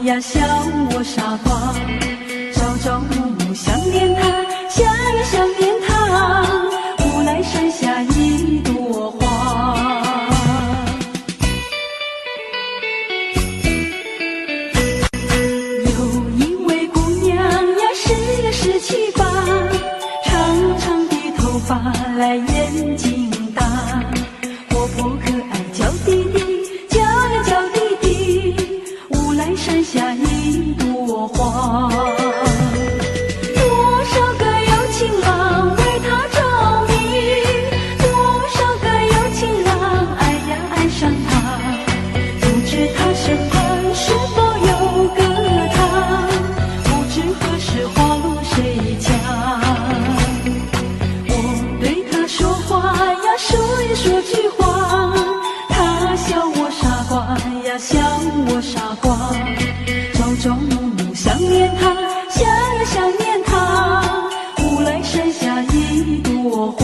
呀，笑我傻瓜。朝朝暮暮想念他，想呀想念他，烏來山下一朵花。有一位姑娘呀，是呀十七八，長長的頭髮來眼睛大，活潑可愛嬌滴滴，嬌呀嬌滴滴，烏來山下一朵花。多少個有情郎為她着迷，多少個有情郎愛呀愛上她，不知她身旁是否有個他，不知何時花落誰家。我對他說話呀，說呀說句話，他笑我傻瓜呀，笑我傻瓜。朝朝暮暮想念他，想呀想念他，烏來山下一朵花。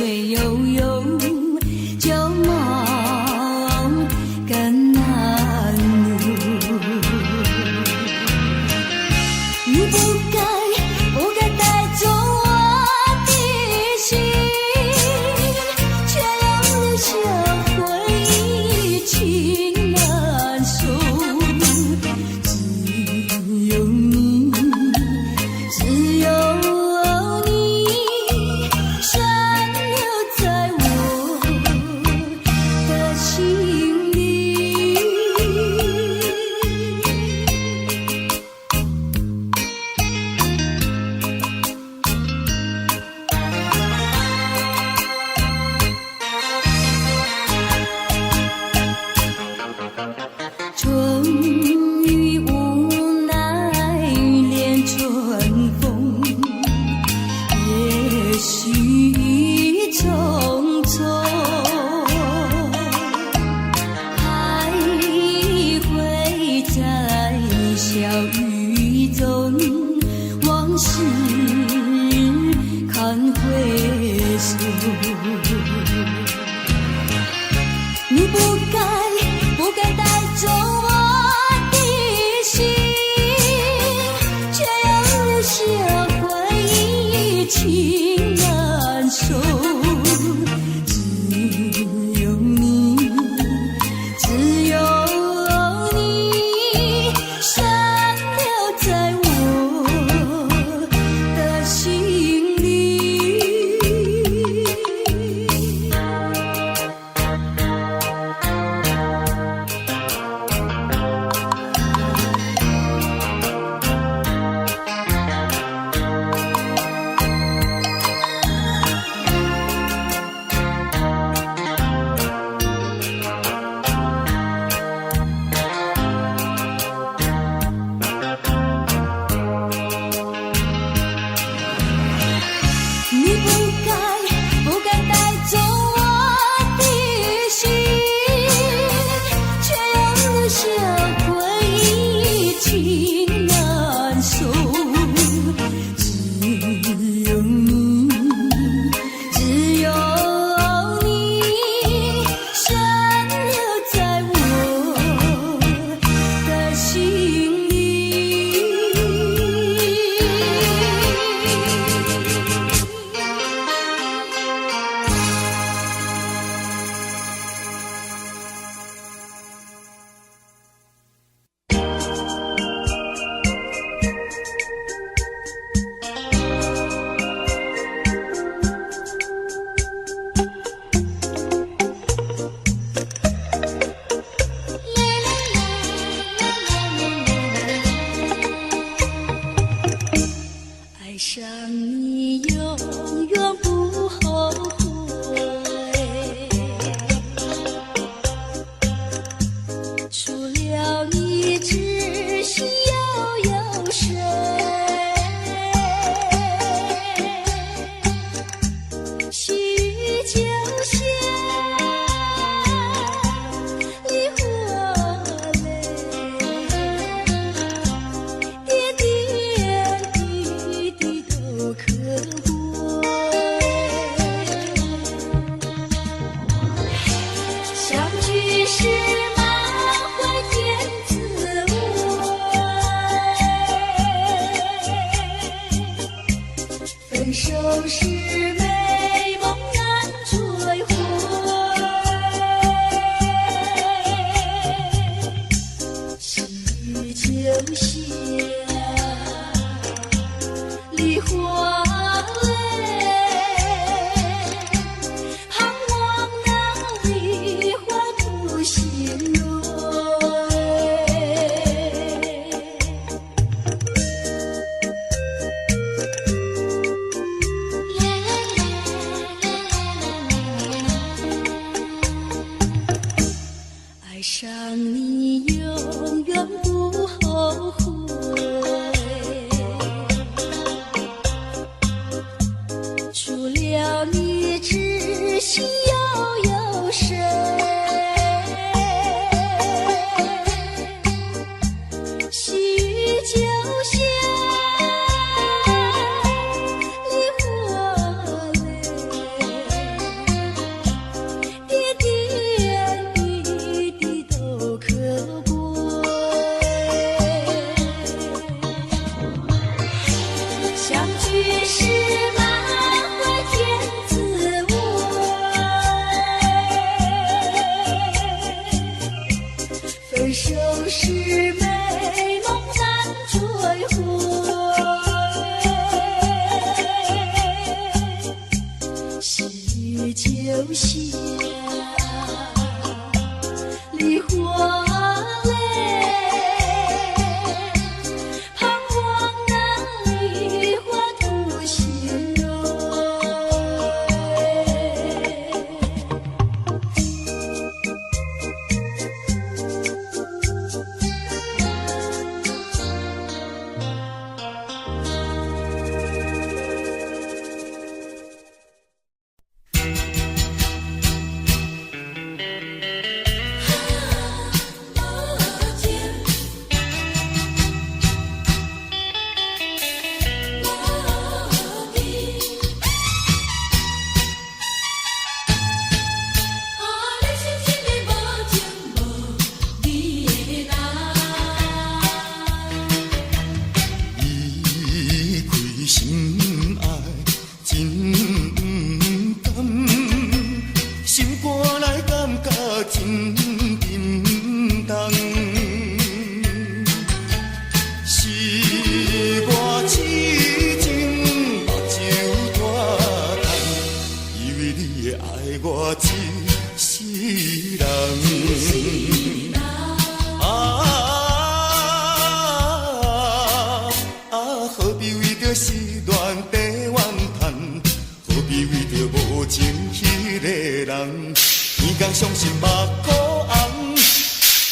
水悠悠，旧梦更难入。你不該不該帶走我的心，卻又留下回憶情難訴。只有你，只有你，殘留在我的心裡。春雨無奈戀春風，也許匆匆，還會在小雨中，往事堪回首。你不該不該帶走我的心，卻又留下回憶情難訴。只有你，只有你，殘留在我的心裡。你不該不該帶走我的心，卻又留下回憶情難訴。只有你，只有你，殘留在我的心裡。愛上你永遠不後悔，除了你知心又有誰？細雨就像梨花淚，點點滴滴都可貴。相聚時滿懷甜滋味，分手時美夢難追回。細雨就像梨花淚，盼望那梨花吐新蕊。愛上你永遠不後悔，除了你知心又有誰？細雨就像梨花淚，像梨花咧，盼望那梨花吐信哦。离开心爱真不甘，心肝内感觉真沉重。是我痴情目睭拖澹，以為你會愛我一世人。啊啊！何必為著失戀地怨嘆？何必為著無情彼个人？天公傷心目眶紅。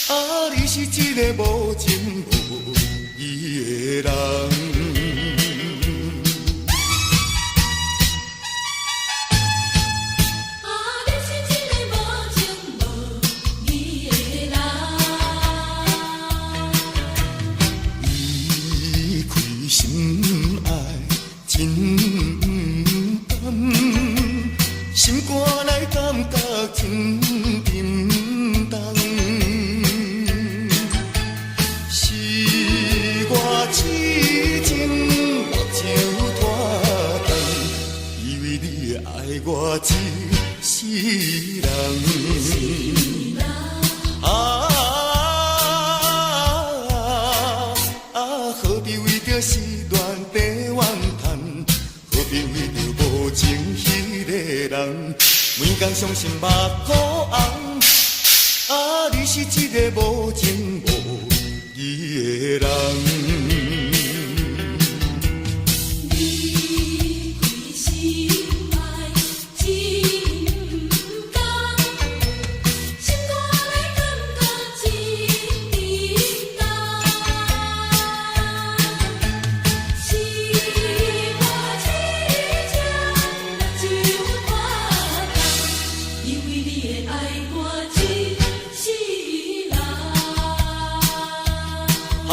啊，你是一个無情無義的人。啊，你是一个無情無義的人。離開心愛真不甘，心肝內感覺真沉重。是我痴情目睭拖澹，以為你會愛我一世人。啊啊！何必為著失戀地怨嘆？何必為著無情彼個人？每工傷心目眶紅。啊，你是一個無情無義的人。離開心愛真不甘，心肝內感覺真沉重。是我痴情目睭拖澹，以為你會愛我一世人。啊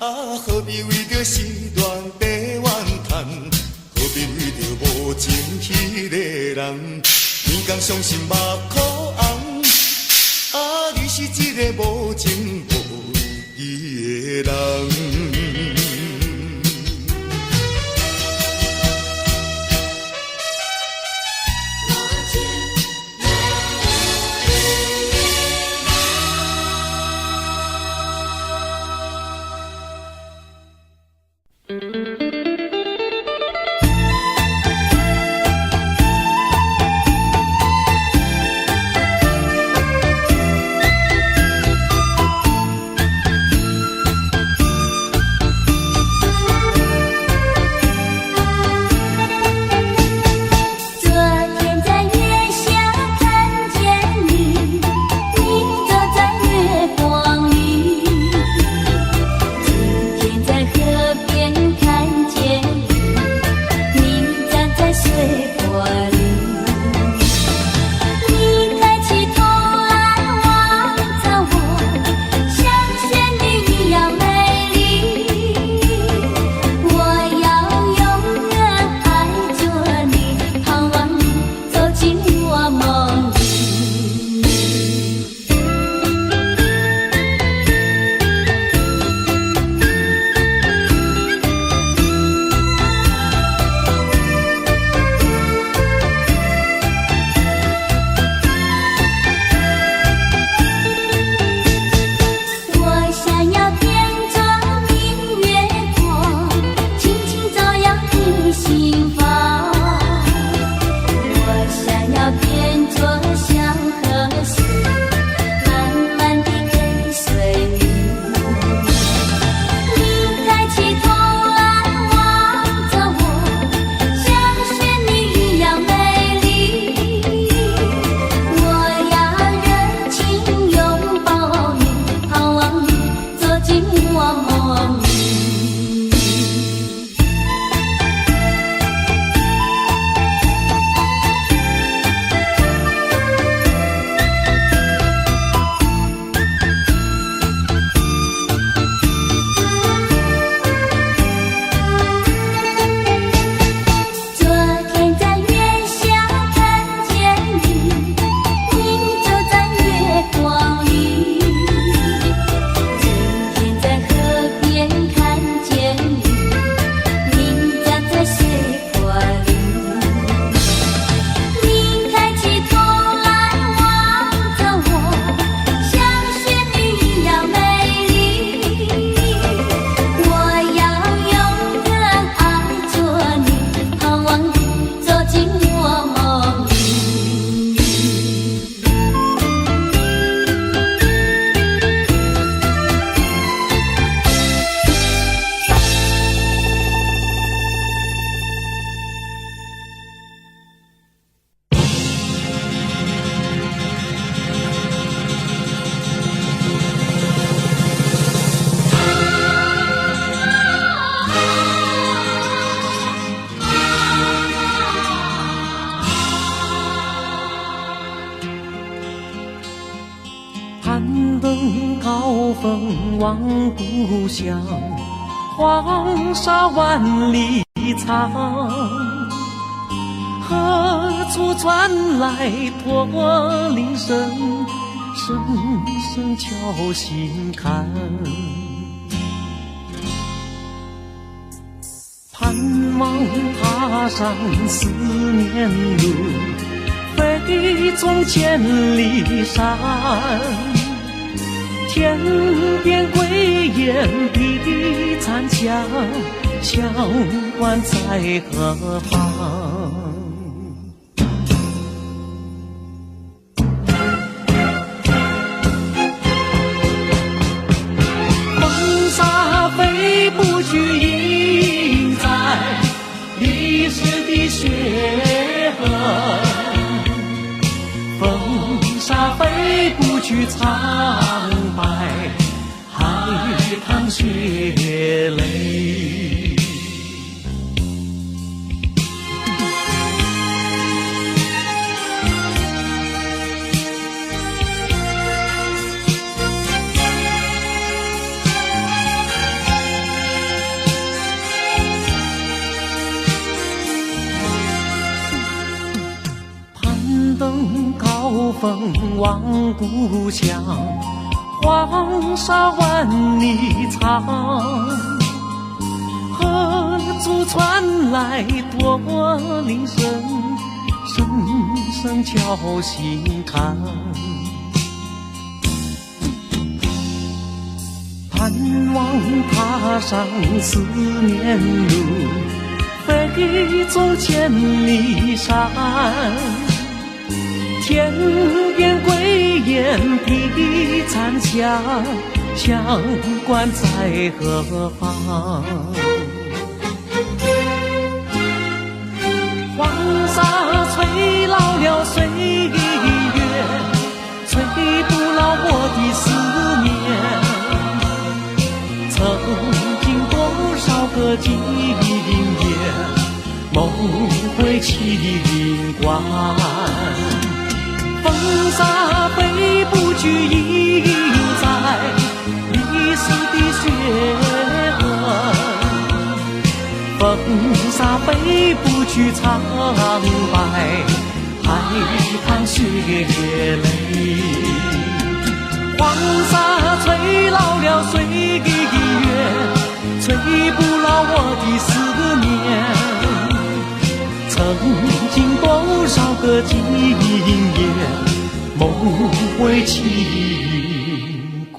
啊！何必為著失戀地怨嘆？何必為著無情彼個人？每工傷心目眶紅。啊，你是一個無情無義的人。無情無義的人。峰望故鄉，黃沙萬里長。何處傳來駝鈴聲，聲聲敲心坎。盼望踏上思念路，飛縱千里山。天邊歸雁的殘響，鄉關在何方？風沙飛不去，印在歷史的血痕。風沙飛不去，蒼白海棠血淚。攀登高峰望故鄉，黃沙萬里長。何處傳來駝鈴聲，聲聲敲心坎。盼望踏上思念路，飛縱千里山。天邊歸雁的殘響，鄉關在何方？黃沙吹老了歲月，吹不老我的思念。曾經多少個今夜，夢回情關。風沙飛不去，印在歷史的血痕。風沙飛不去，蒼白海棠血淚。黃沙吹老了歲月，吹不老我的思念。曾經多少個今夜，夢回情關。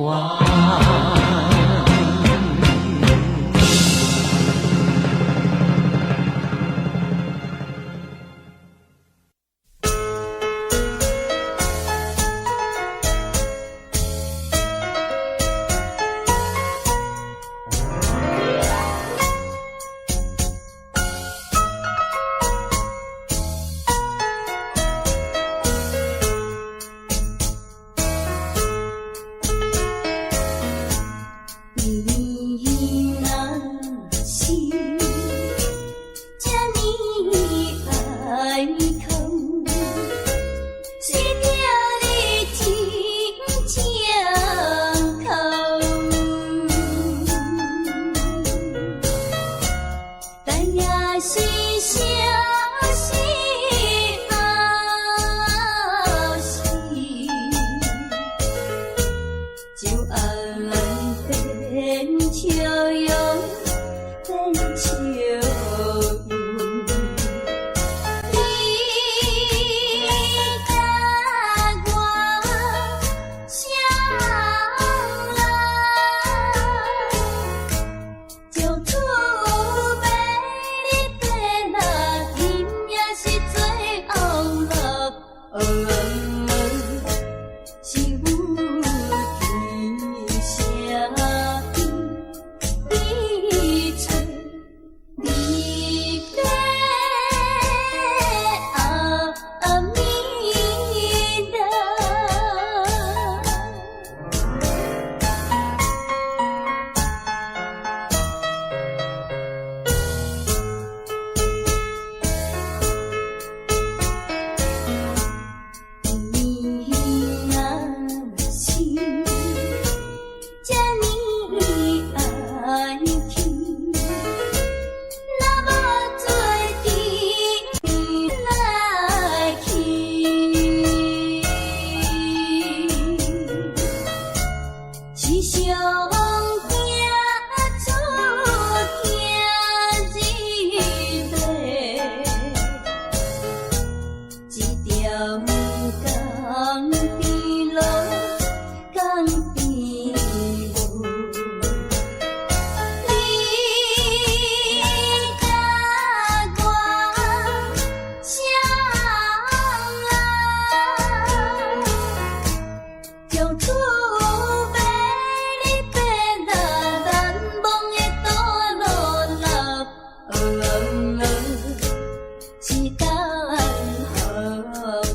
是等予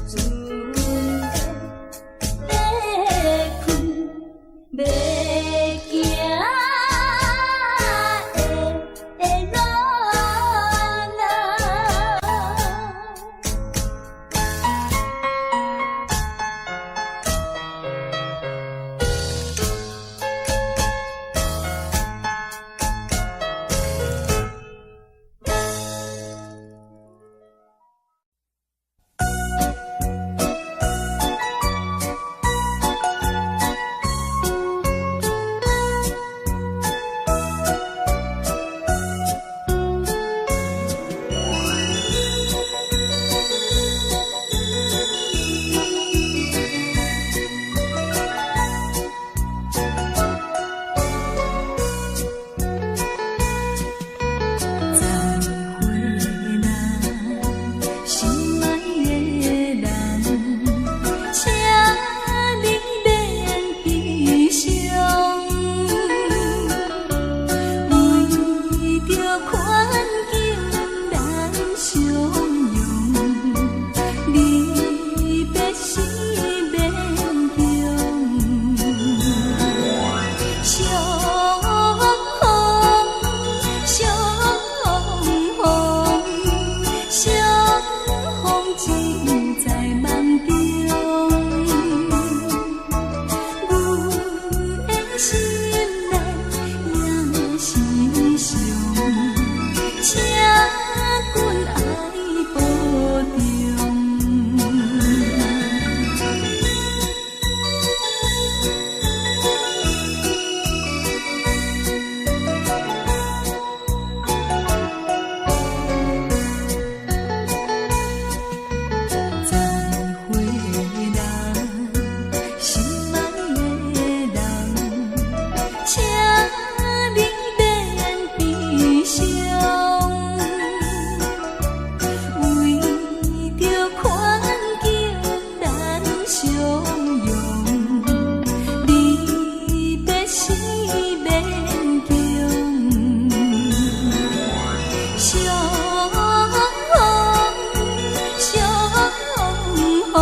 船欲开欲行的路啊。再會啦，心愛的人，請你免悲傷，為著環境難相容，離別是勉強。相逢，相逢，相逢只在夢中。阮的心內也是傷，請君愛保重。再會啦，心愛的人，請你免悲傷，為著環境難相容，離別是勉強。相逢，相逢，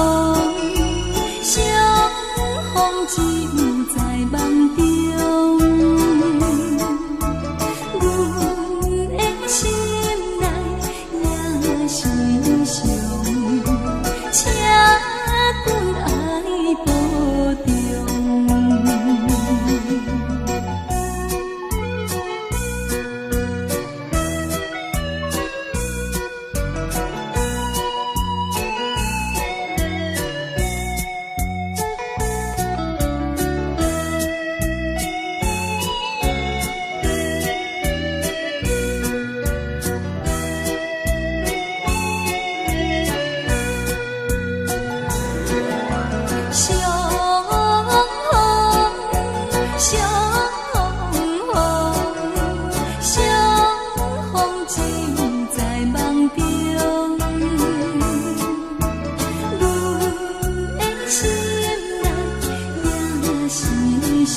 相逢只在夢中。阮的心內也是傷，請君愛保重。相逢，相逢，相逢只在夢中。阮的心內也是傷，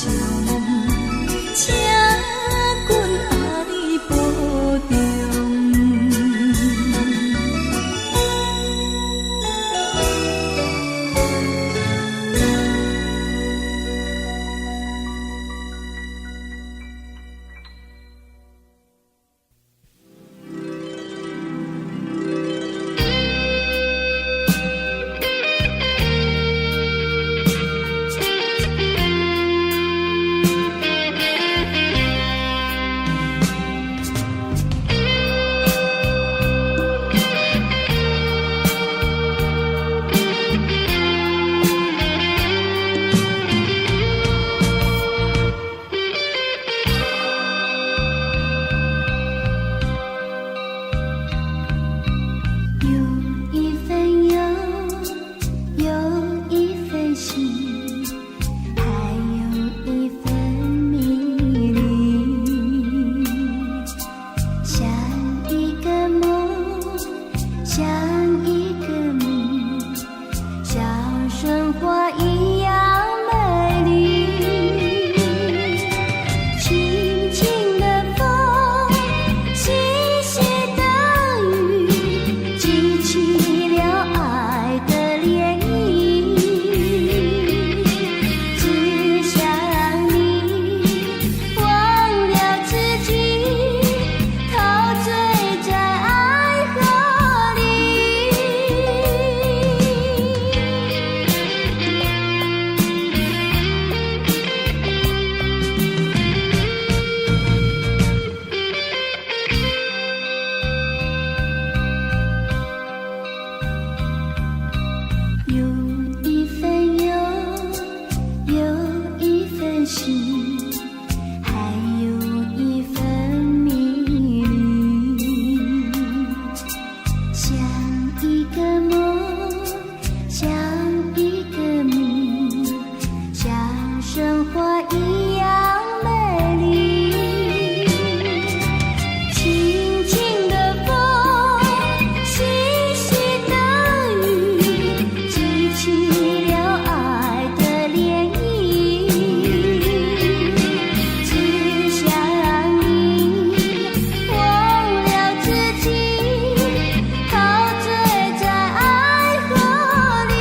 請君愛保重。有一份憂，有一份心，還有一份迷離，像一個夢，像一個謎，像神話一樣美麗。輕輕的風，細細的雨，緊像一個夢，像一個謎，像神話一樣美麗。輕輕的風，細細的雨，激起了愛的漣漪。只想你忘了自己，陶醉在愛河裡。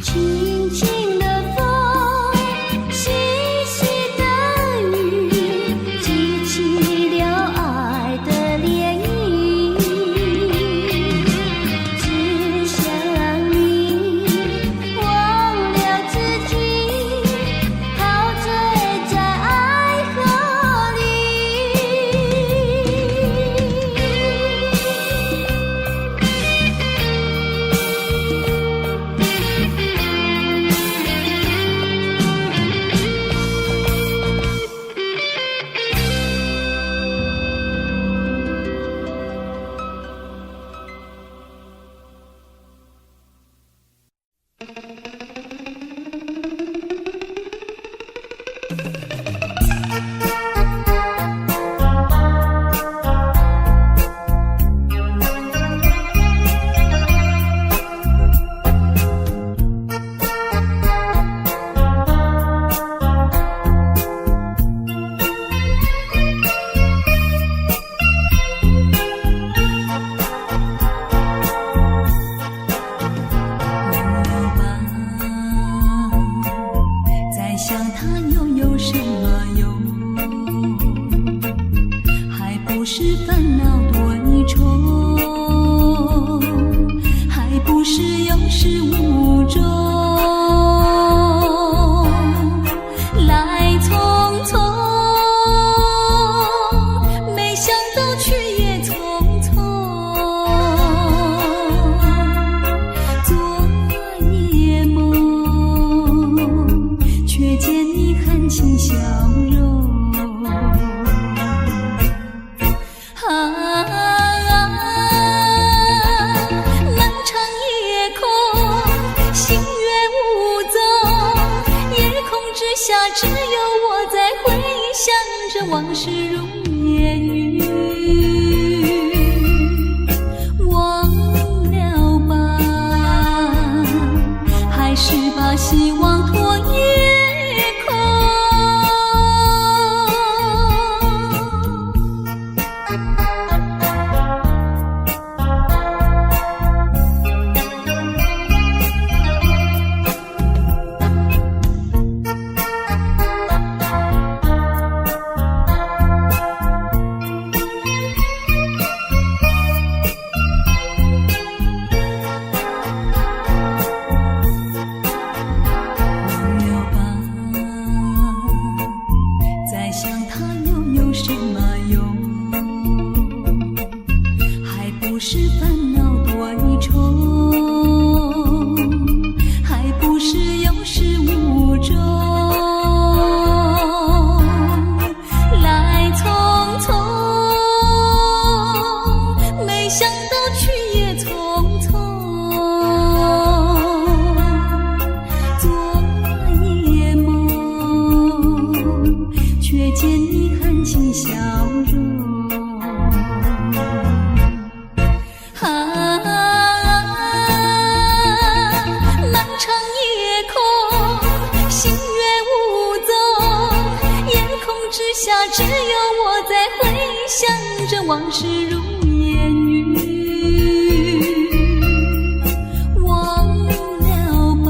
輕輕的風，細細的雨，激起了愛的漣漪。只想你忘了自己，陶醉在愛河裡。忘了吧，再想他又有什麼用？還不是煩惱多一重，還不是有始無終。來匆匆，沒想到去也匆匆。昨夜夢，卻見你含情笑容。啊，漫長夜空，星月無蹤，夜空之下只有我在回想着往事如煙雨。忘了吧，還是把希望托夜空。忘了吧，再想他又有什麼用？還不是煩惱多一重，還不是有始無終。來匆匆，沒想到去也匆匆。昨夜夢，卻見你含情笑容。啊，漫長夜空，星月無蹤，夜空之下只有我在回想着往事如煙雨。忘了吧，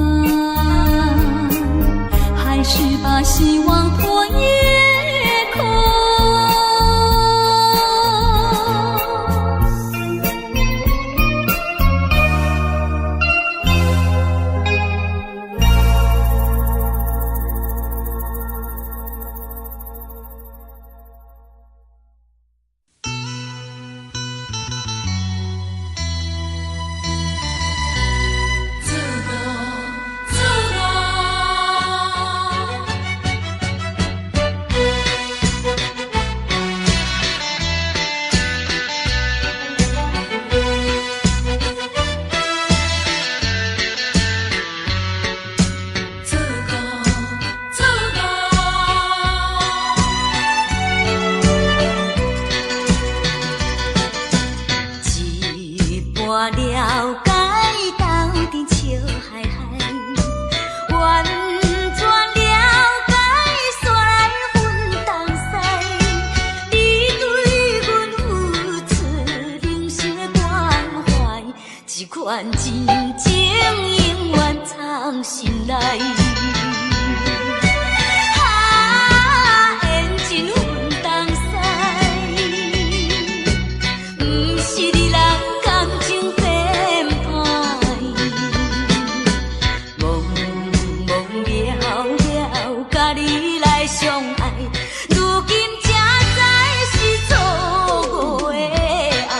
還是把希望托夜空。段真情永遠藏心內。啊，緣盡分東西，毋是你人感情變歹，茫茫渺渺，佮你來相愛，如今才知是錯誤的愛。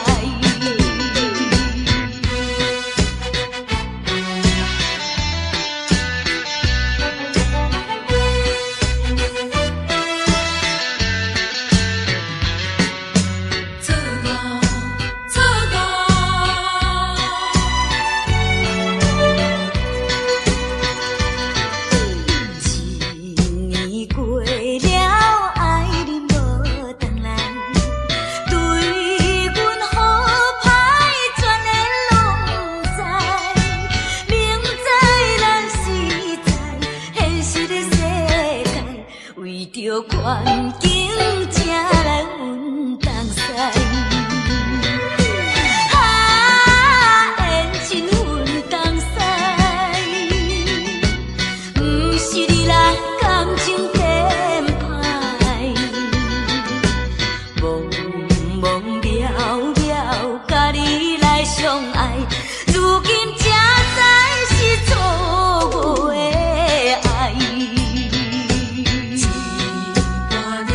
錯誤，錯誤。一年過了，愛人無轉來，對阮好歹全然攏毋知。明知咱是在現實的世界，為著環境才來分東西。啊，緣盡分東西，毋是你人感情變歹，茫茫渺渺，佮你來相愛，如今才知是錯誤的愛。一段了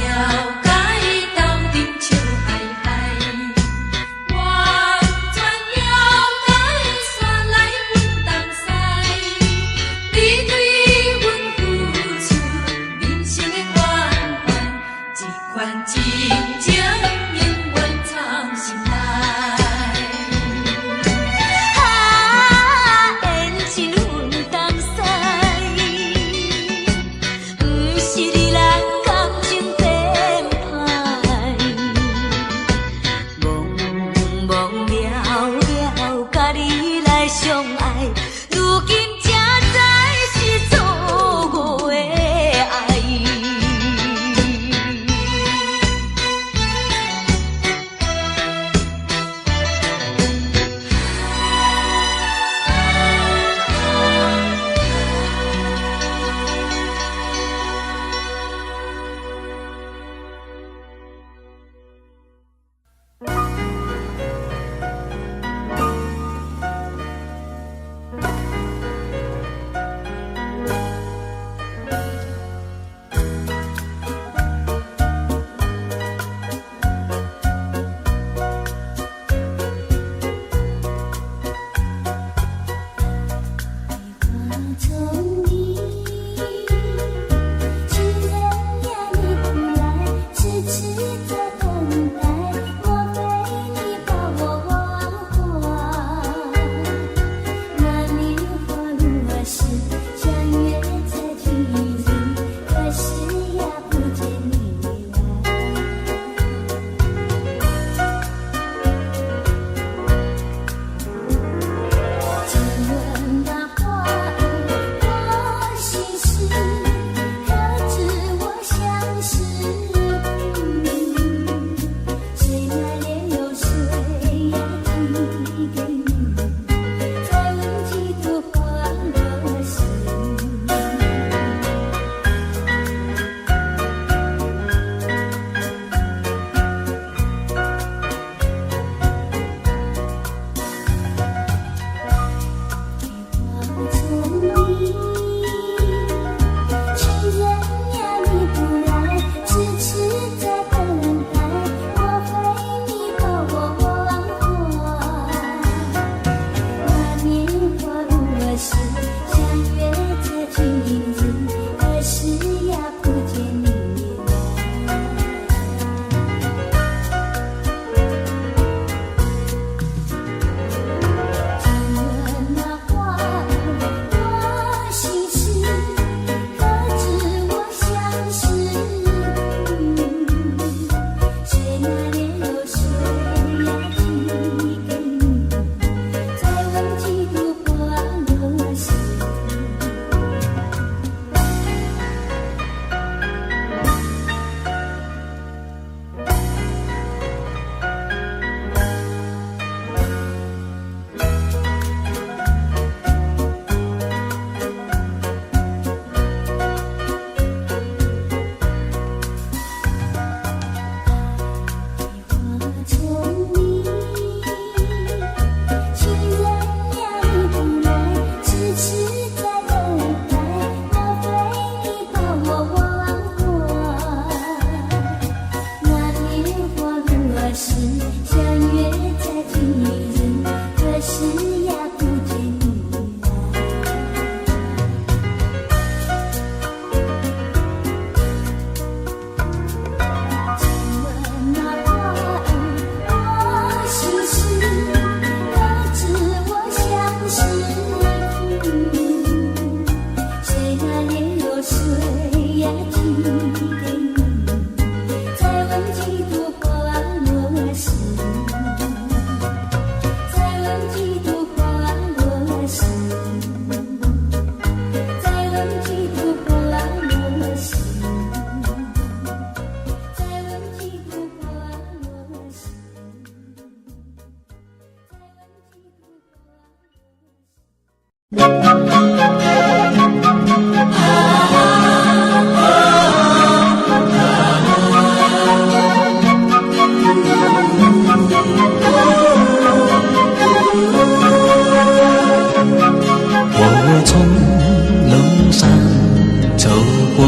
走過，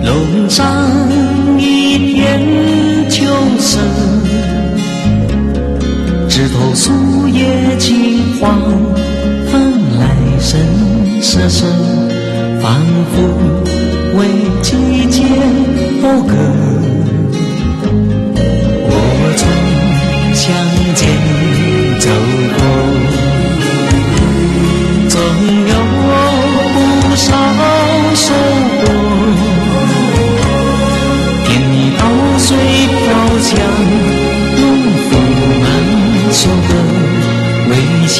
龍山一片秋色，枝頭樹葉金黃，蓬萊聲瑟瑟，仿佛為季節謳歌。我從鄉間走過，總有不少收穫。田裡稻穗飄香，農夫們收割，微笑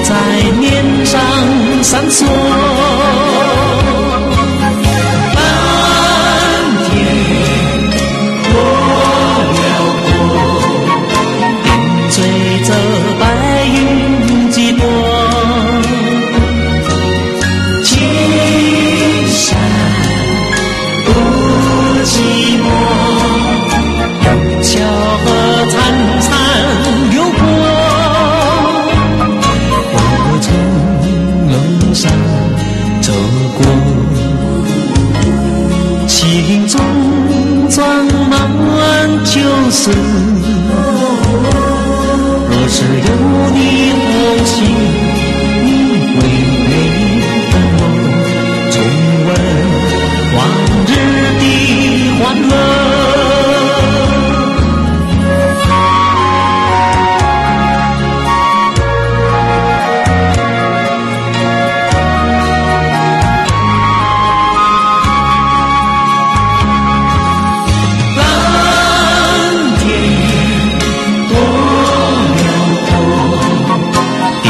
在臉上閃爍。藍田多遼闊，點綴著白雲幾朵。青山不寂寞，小河潺潺流過。我從龍山走過，心中裝滿秋色。若是有你同行，你會陪伴我，重溫往日的歡樂。藍田多遼闊，點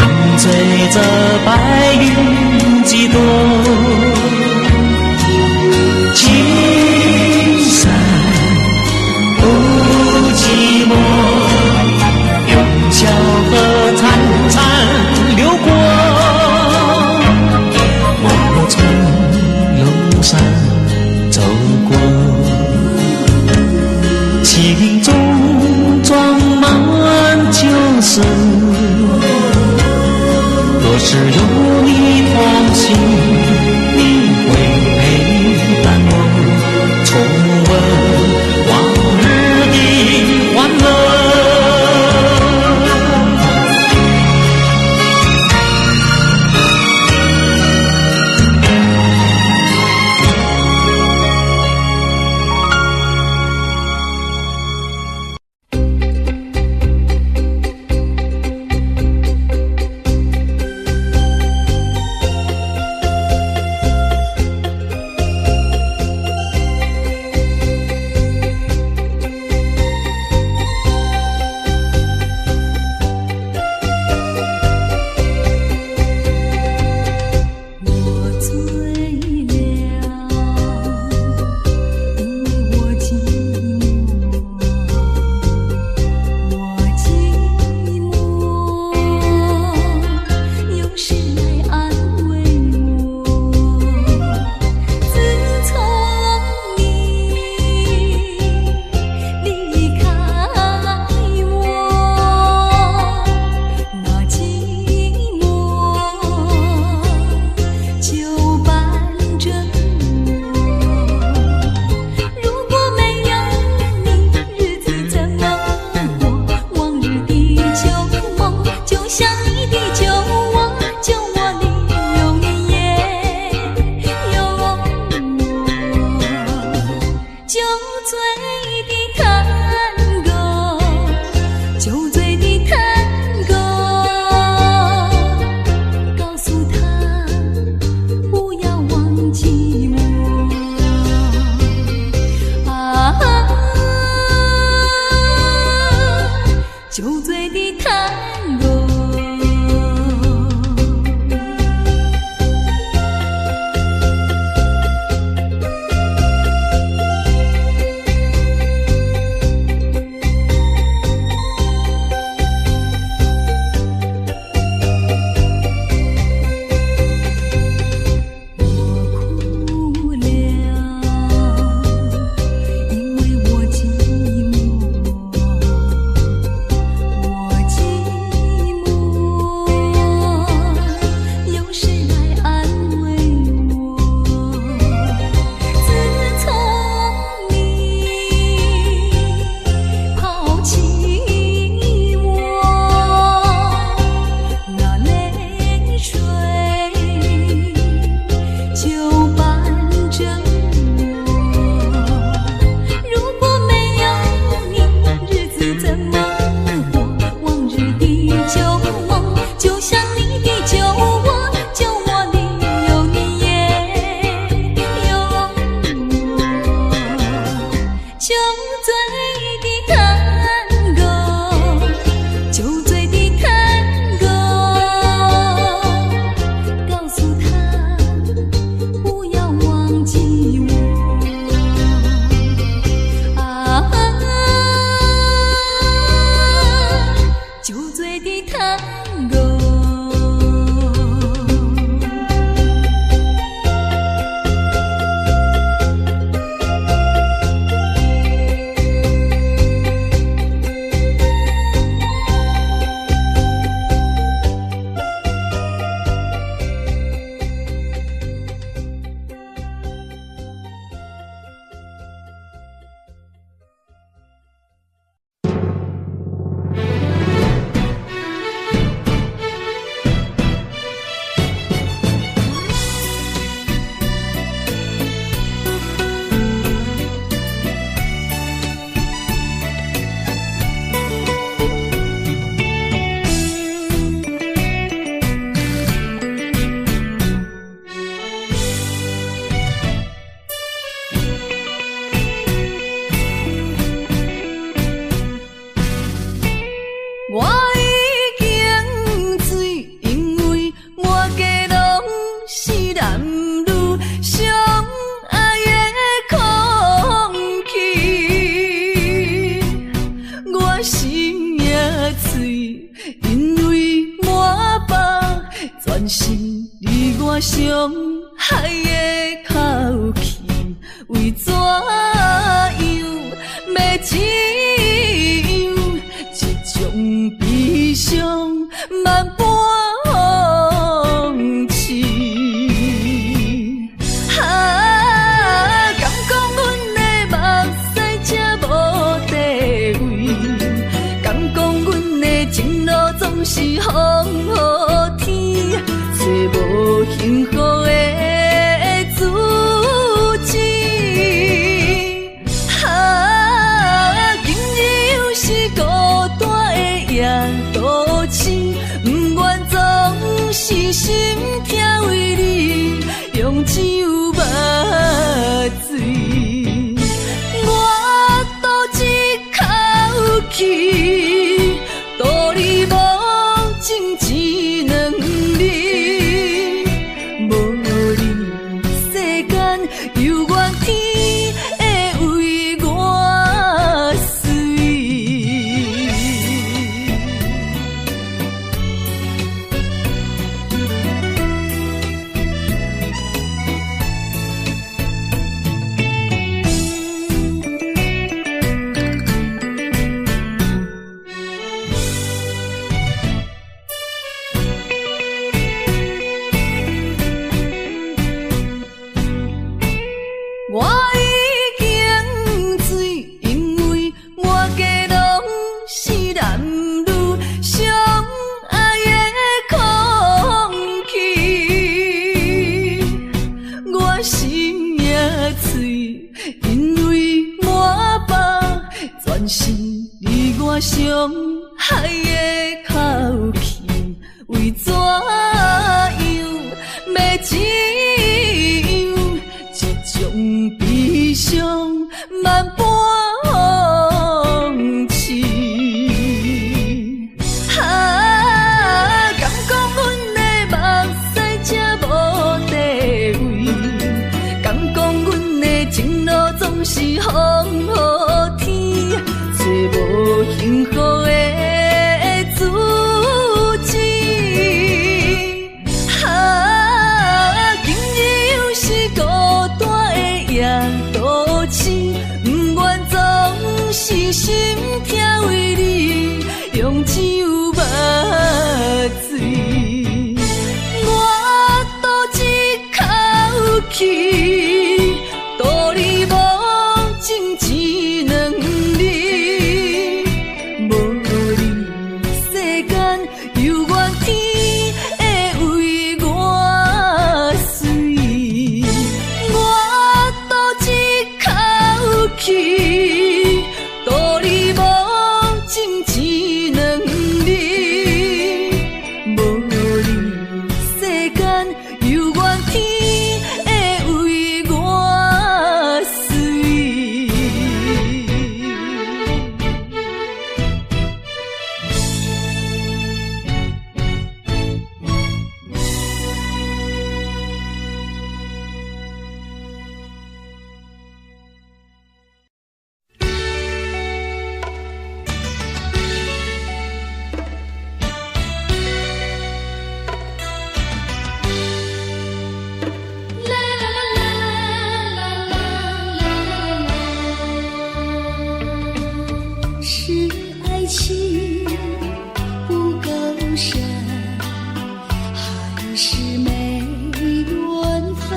我上愛的口氣，為怎樣欲這樣？這種悲傷萬般諷刺。啊，敢講阮的目屎這無地位？敢講阮的情路總是風雨天，找無幸福的主旨。啊，今日又是孤單的夜都市，不願總是心疼為你用酒目醉。我賭一口氣，賭你無情一兩暝，無你世間猶原天會為我隨。我已經醉，因為滿街攏是男女相愛的空氣。我心也碎，因為滿腹全是你我相愛的口氣，為怎樣欲這樣？這種悲傷萬般諷刺。啊，敢講阮的目屎這無地位？敢講阮的情路總是風雨天，找無幸福的主旨。啊，今日又是孤單的夜都市，不願總是心疼為你用酒目醉。我賭一口氣，賭你無情一兩暝，無你世間猶原天會為我隨。我賭一口氣，賭你無情一兩暝，無你世間猶原天會為我隨。是愛情不夠深，還是沒緣分？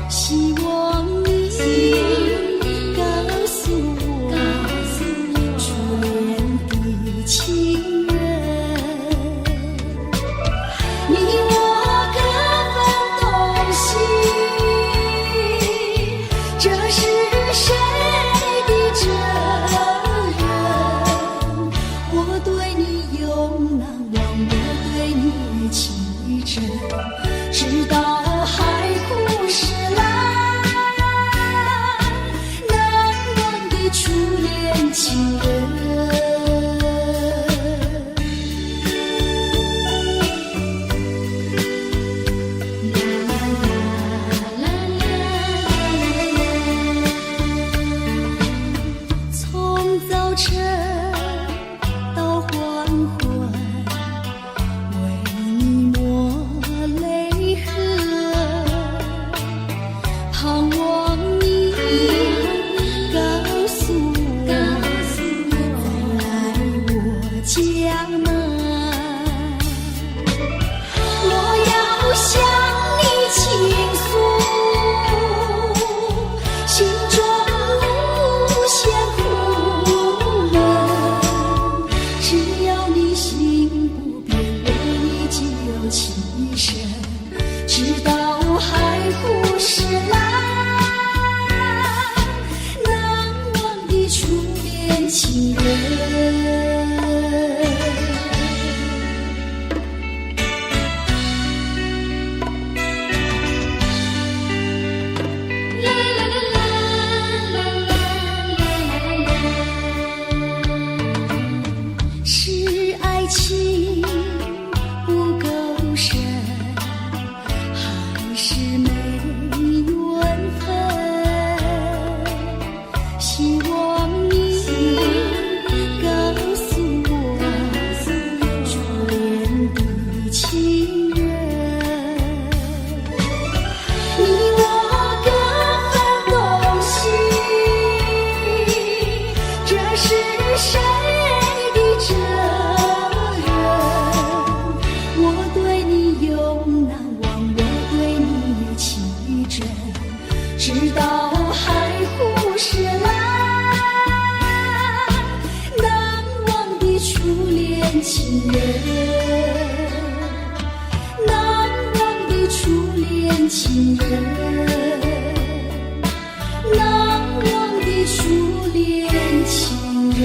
希望你告訴我，初戀的情人，你我各分東西，這是誰的責任？我對你永難忘，我對你情深，直到海枯石爛，難忘的初戀情人。從早晨到黃昏，為你默直到海枯石爛，難忘的初戀情人。啦啦啦啦啦啦啦啦，是愛情不夠深，還是沒緣分？希望你告訴我，初戀的情人。你我各分東西，這是誰的責任？我對你永難忘，我對你情真，直到海枯石爛，難忘的初戀情人，難忘的初戀情人，難忘的初戀情人。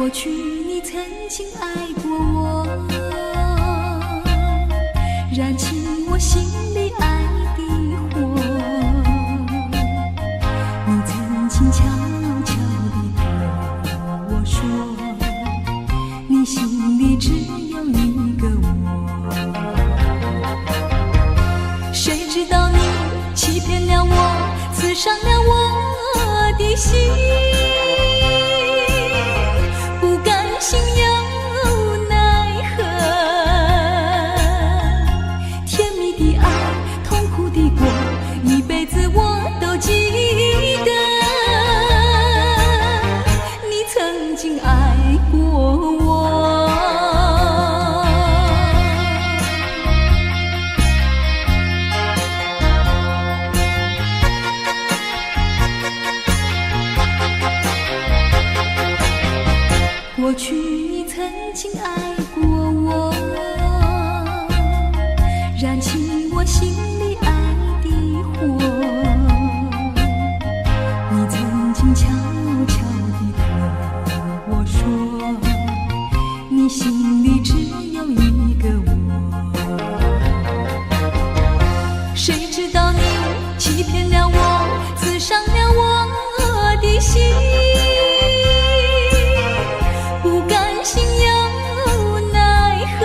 過去你曾經愛過我，燃起我心裡愛的火。你曾經悄悄地對我說，你心裡只有一個我。誰知道你欺騙了我，刺傷了我的心，不甘心又奈何。甜蜜的愛，痛苦的過，一輩子我都記得。你曾經愛過我。過去你曾經愛過我，燃起我心裡愛的火。你曾經悄悄地對我說，你心裡只有一個我。誰知道你欺騙了我，刺傷了我的心，不甘心又奈何。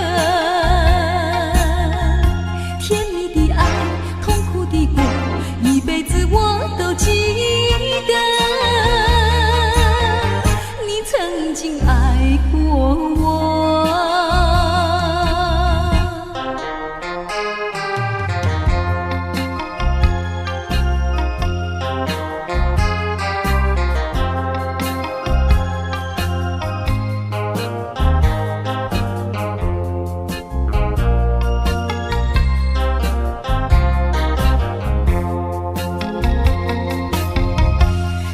甜蜜的愛，痛苦的過，一輩子我都記得。你曾經愛過我。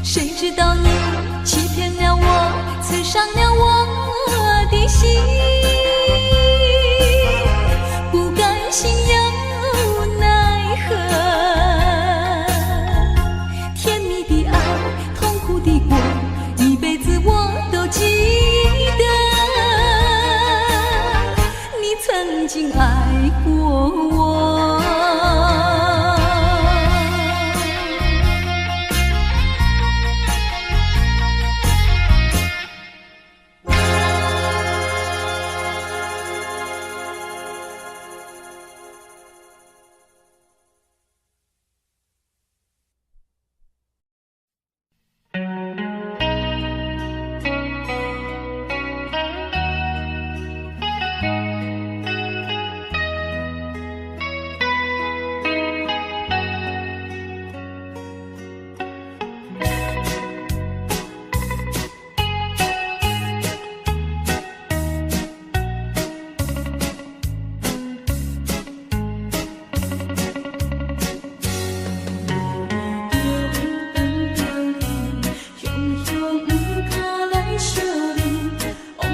誰知道你欺騙了我，刺傷了我的心，不甘心又奈何。甜蜜的愛，痛苦的過，一輩子我都記得。你曾經愛過我。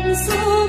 是過去，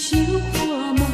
想看覓。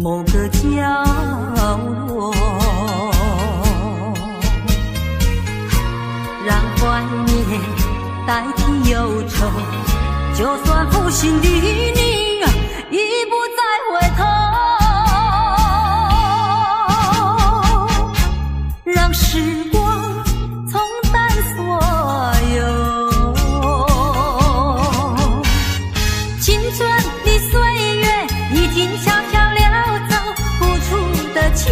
某个角落，让怀念代替忧愁，就算负心的你已不再回头，让时光冲淡所有。青春的岁月已经悄悄溜走，付出的情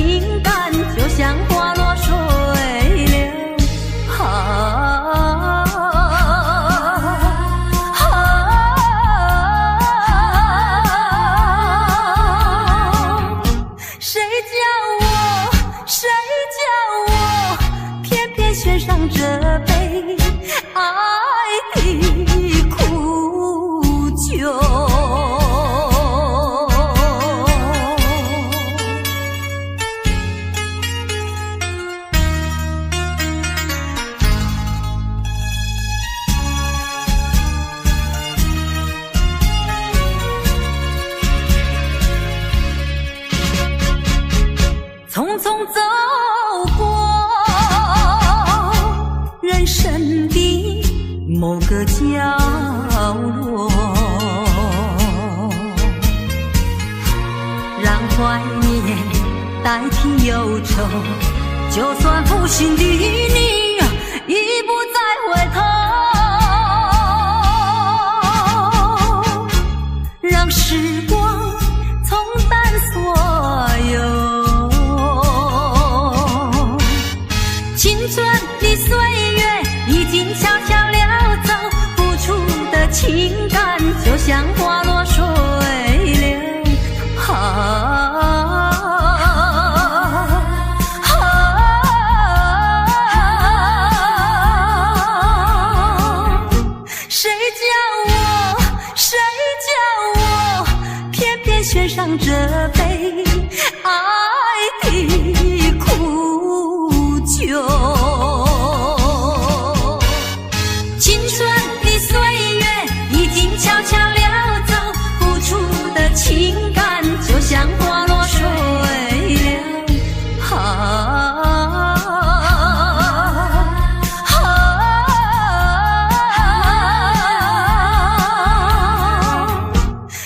感就像花落水流。啊啊！谁叫我，谁叫我，偏偏选上这杯爱的苦酒。匆匆走过人生的某个角落，让怀念代替忧愁，就算负心的你已不再回头，让时光冲淡所有。青春的岁月已经悄悄溜走，付出的情感就像花落水流。啊啊！谁叫我，谁叫我，偏偏选上这杯爱的苦酒。青春的岁月已经悄悄溜走，付出的情感就像花落水流。啊啊！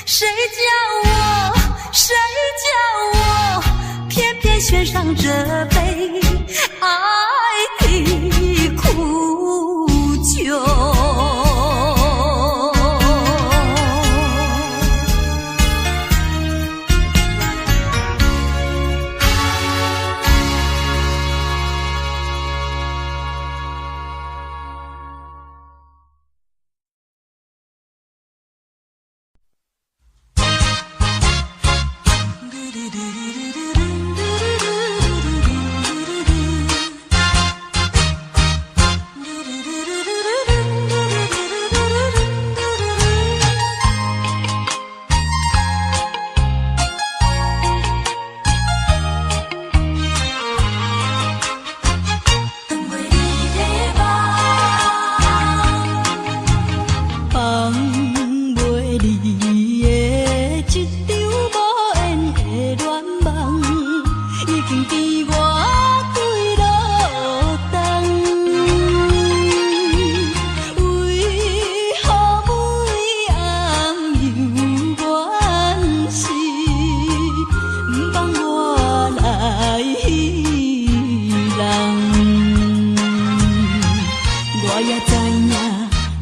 谁叫我，谁叫我，偏偏选上这杯爱的苦酒。放袂离的这场无缘的恋梦，已经甜我几落冬。为何每暗犹原是不放我来彼人？我也知影，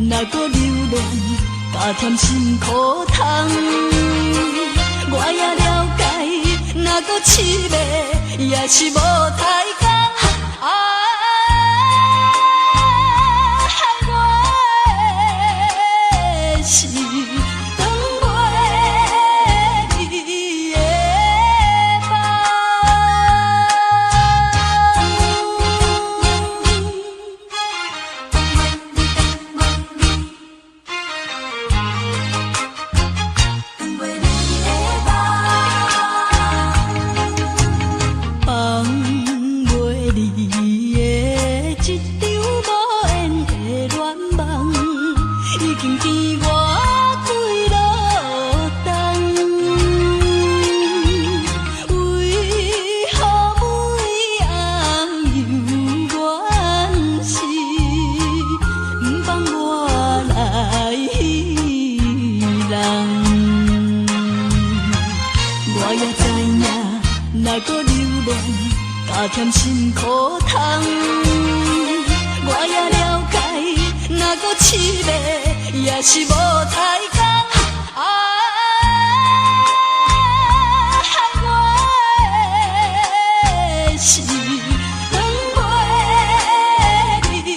若阁留恋，加添辛苦通。我也了解，若阁痴迷，也是无太工。啊，我是断袂离的梦。放袂也知影，若阁留恋，加添辛苦通。我也了解，若阁痴迷，也是无彩工。啊，我是断袂离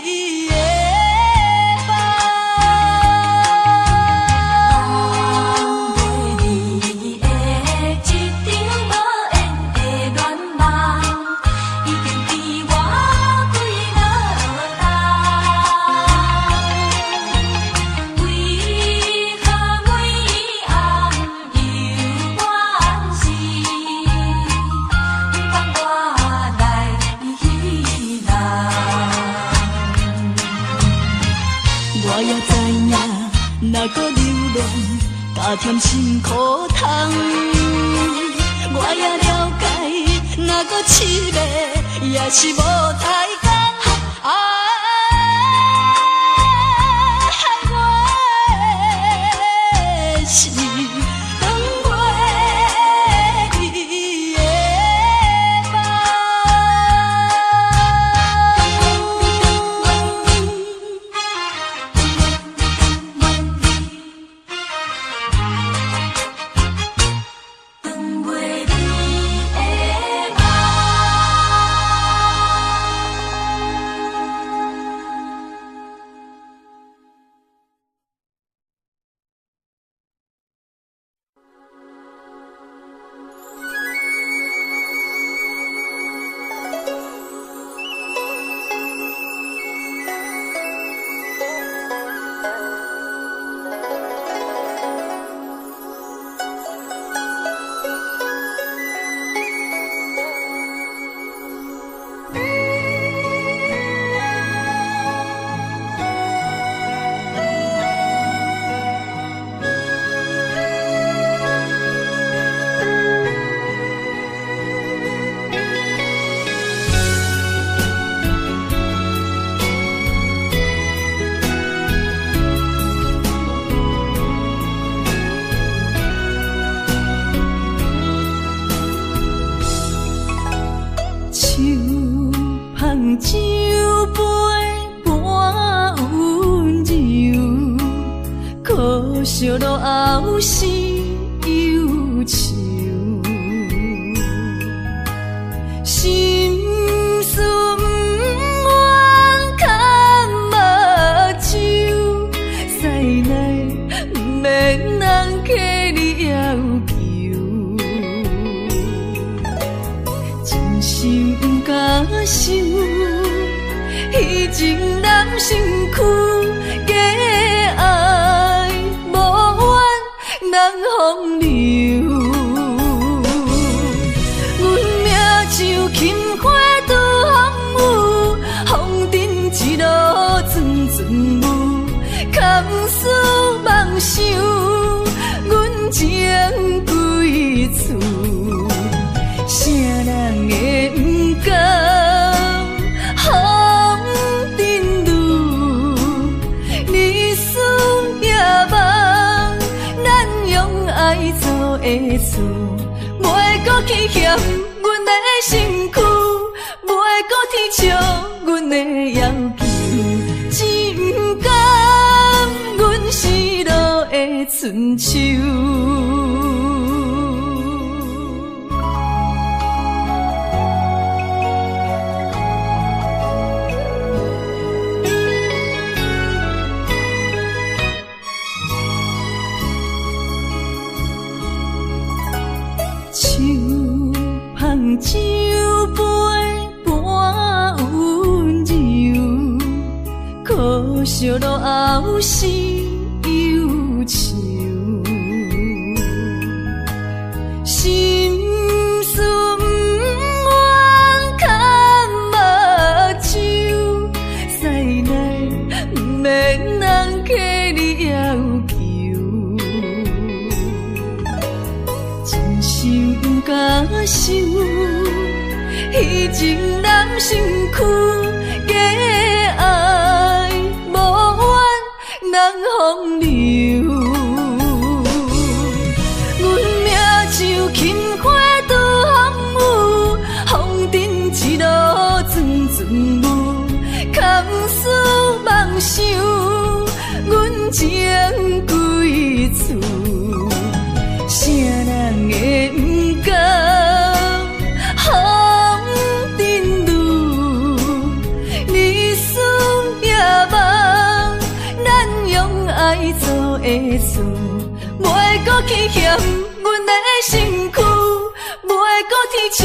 的梦。断袂离的一场无缘的恋梦，已经甜我几落冬。为何每暗犹原是不放我来人？我也知影，若阁留恋，加添辛苦通。我也了解，若阁痴迷，也是无彩工。啊，我是断袂离的梦。断袂离的梦。手捧酒杯半温柔，可惜落后是忧愁。心事不愿崁目睭，屎奶毋免人替你要求。真心不敢收，虚情揽身躯，假爱无缘难风流。阮命像琴花拄风雨，风尘一路阵阵雾，空思梦想，阮情归处。啥人会不甘风尘女？日思夜梦，咱用爱做的厝，袂阁去嫌阮的身躯，袂阁啼笑阮的要求，只毋甘阮失落的春秋。手捧酒杯半温柔，可惜落后是忧愁。心事不愿崁目睭，屎奶毋免人替你要求。真心不敢收，虚情揽身躯，假爱无缘难风流。阮命像琴花閣去嫌阮的身軀，袂閣啼笑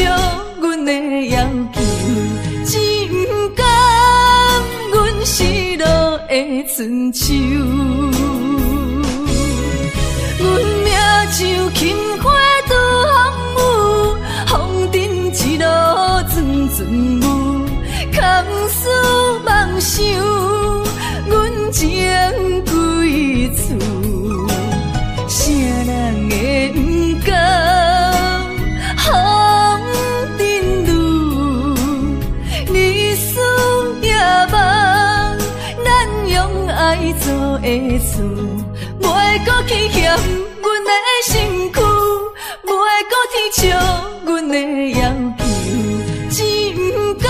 阮的要求，只毋甘阮失落的春秋。阮命像曇花拄風雨，風塵一路陣陣霧，空思妄想，阮情歸處，啥人會毋甘風塵女？日思夜夢，咱用愛做的厝，袂閣去嫌阮的身軀，袂閣啼笑阮的要求，只毋甘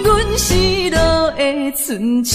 阮失落的春秋。